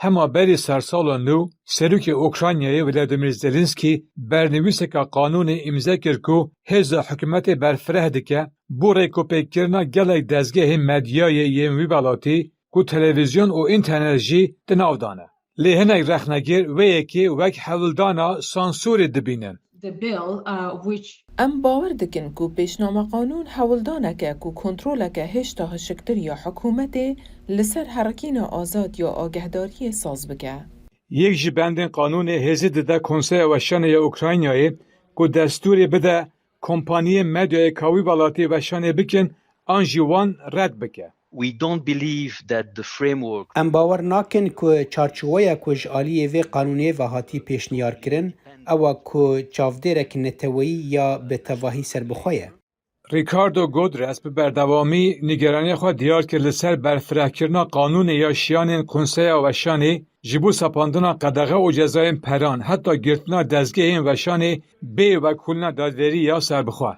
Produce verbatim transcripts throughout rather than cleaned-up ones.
Hema berî sersala nû, Serokê Ukraynayê Volodymyr Zelensky bernivîseka qanûnê îmze kir ku hêza hikûmetê berfireh dike bo rêkopêkkirina gelek dezgehên medyayê yên wî welatî ku televîzyon û înternet jî di nav de ne. Lê hinek rexnegir vê yekê wek hewldana sansorê dibînin. The bill, uh, which Em bawer dikin ku pêşname qanûn hewldaneke ku kontroleke hêşta hişiktir ya hikûmetê li ser herikîna azad ya agehdariyê saz bike. Yek ji bendên qanûnê hêzî dide Konseya Weşanê ya Ukraynayê ku destûrê bide kompaniyên medyayê ka wî welatî weşanê bikin an jî wan red bike. We don't believe that the framework Em bawer nakin ku çarçoweya ku ji aliyê vê qanûnê ve hatî pêşniyarkirin, ew e ku çavdêrek neteweyî ya bi tevahî serbixwe ye. Ricardo Godres bi berdewamî nîgeraniya xwe diyar kir li ser berfirehkirina qanûnê ya şiyanên Konseya Weşanê ji bo sepandina qedexe û cezayên peran heta girtina dezgehên weşanê bê wekhûlina dadverî ya serbixwe.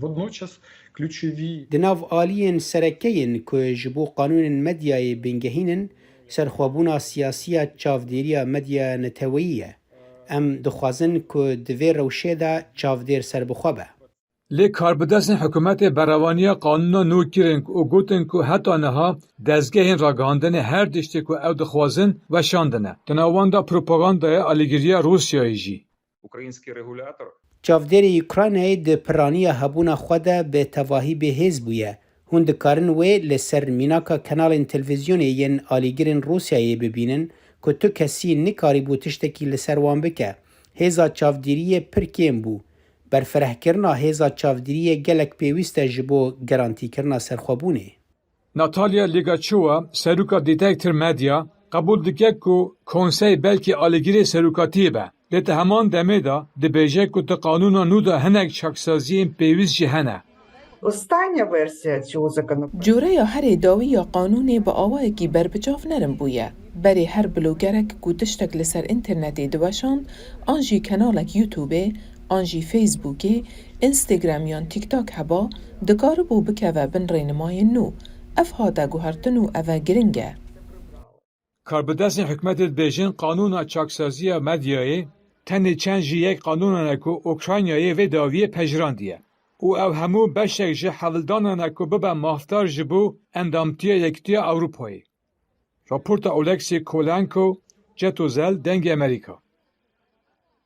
Водночас ключові Di nav aliyên sereke yên ku ji bo qanûnên medyayê bingehîn in, serxwebûna siyasî ya çavdêriya medyaya neteweyî ye. Em dixwazin ku di vê rewşê de çavdêr serbixwe be. Lê karbidestên hikûmetê berevaniya qanûna nû kirin û gotin ku heta niha dezgehên ragihandinê her tiştê ku ew dixwazin weşandine. Di nav wan de propagandaya alîgiriya Rûsyayê jî. Український регулятор Çavdêrê Ukraynayê di piraniya hebûna xwe de bi tevahî bêhêz bûye. Hûn dikarin wê li ser mînaka kanalên televîzyonê yên alîgirên Rûsyayê bibînin ku tu kesî nikarîbû tiştekî li ser wan bike. Hêza çavdêriyê pir kêm bû. Berfirehkirina hêza çavdêriyê gelek pêwîst e ji bo garantîkirina serxwebûnê. Natalya Ligaçova, seroka Detector Media, qebûl dike ku konsey belkî alîgirê serokatiyê be, lê di heman demê de dibêje ku di qanûna nû de hinek çaksaziyên pêwîst jî hene. Остання версія цього законопроекту. Coreya herê dawî ya qanûnê bi awayekî berbiçav nerin bûye. Berê her blogerek ku tiştek li ser înternetê diweşand, an jî kenalek YouTubeê, an jî Facebookê, Instagram yan TikTok heba, dikaribû bikeve bin rênimayên nû. Ev hate guhertin û ev e giring e. Karbidestên hikûmetê dibêjin qanûna çaksaziya medyayê tenê çend ji yek qanûnan e ku Ukraynayê vê dawiyê pejirandî ye û ew hemû beşek ji hewldanan e ku bibe mafdar ji bo endamtiya Yekîtiya Ewropayê. Raporta Oleksî Kolenko, Ceto Zel, Dengê Amerîka.